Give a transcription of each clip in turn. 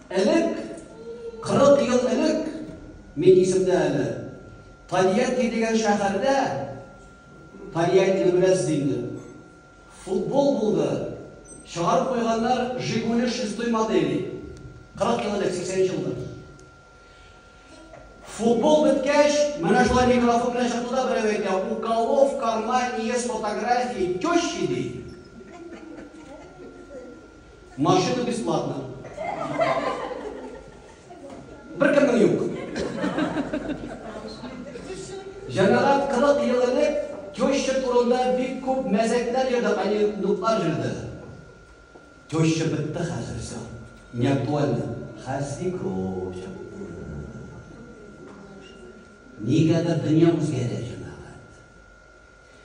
Элек, 40 ел элек, мин исемдә әле, Тольятти дигән шәһәрдә, Тольяттины беләсез инде, футбол булды, чыгарып куйганнар Жигули шестой модели. 40 ел элек, 80 елда. Футбол беткәч, менә шулай микрофон белән чыкты да берәү әйтә, у кого в кармане есть фотографии тещи, ди. Машина бесплатно. Беркемнең юк. Җәмәгать 40 ел элек теща турында бик күп мәзәкләр йөрде, анекдотлар йөрде. Теща бетте хәзер, все. Не актуально. Хәзер свекровь чыкты. Нигәдер дөнья үзгәрә, җәмәгать.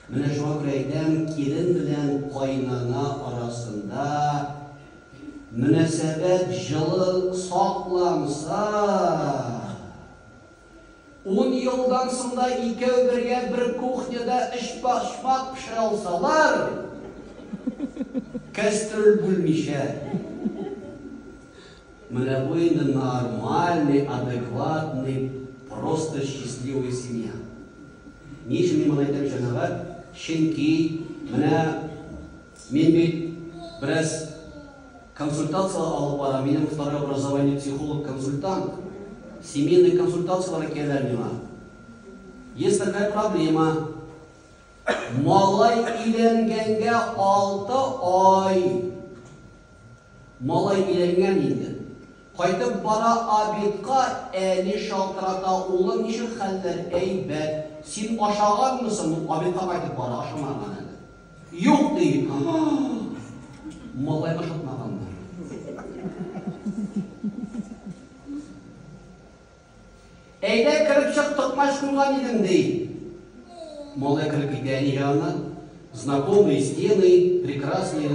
Менә шуңа күрә әйтәм, килен белән кайнана арасында мөнәсәбәт җылы сакланса, ун елдан соң да икәү бергә бер кухняда өчпочмак пешерә алсалар, кәстрүл бүлмичә, менә бу инде нормальный, адекватный, просто счастливая семья. Ни өчен мин моны әйтәм, җәмәгать? Чөнки менә мин бит бераз консультацияләр алып барам. Минем второе образование психолог-консультант. Семейный консультацияләр киләләр миңа. Есть такая проблема. Малай өйләнгәнгә 6 ай. Малай өйләнгән инде. Кайтып бара обедка, әни шалтырата, улым, ничек хәлләр, әйбәт, син ашаганмы соң? Ул обедка кайтып бара, ашамаган әле. Юк, ди. Малайны ашатмаганнар. Әйдә, кереп чык, токмач куйган идем, ди. Малай кереп китә әни янына. Знакомые стены, прекрасные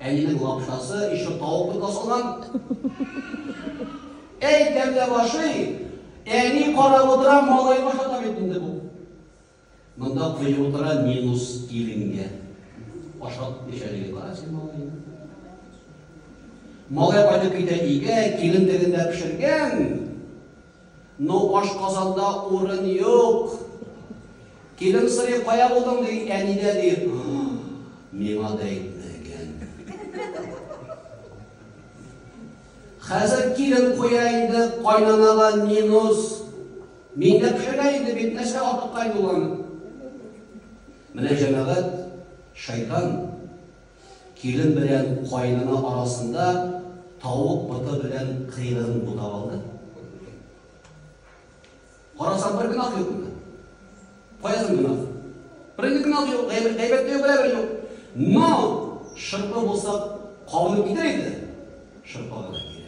әнинең лапшасы, еще тавык боты асылган. Әй, тәмләп ашый. Әни карап утыра, малай ашата бит инде бу. Монда коеп утыра минус киленгә. Ашат ничәлеге кара син малайны. Малай кайтып китә өйгә, килен тегендә пешергән. Но ашказанда урын юк. Килен сорый, кая булдың ди, әнидә ди. Миңа да әйтмәгән. Хәзер килен куя инде кайнанага минус. Мин дә пешерә инде бит, нәрсә артыкка инде ул аны. Менә җәмәгать, шайтан килен белән кайнана арасында тавык боты белән кыйрыгын бутап алды. Карасаң, бер гөнаһ юк монда. Каясың гөнаһ? Бер инде гөнаһ юк, гайбәт тә юк, берәбер юк. Но шырпы булса, кабынып китәр иде. Шырпы гына кирәк.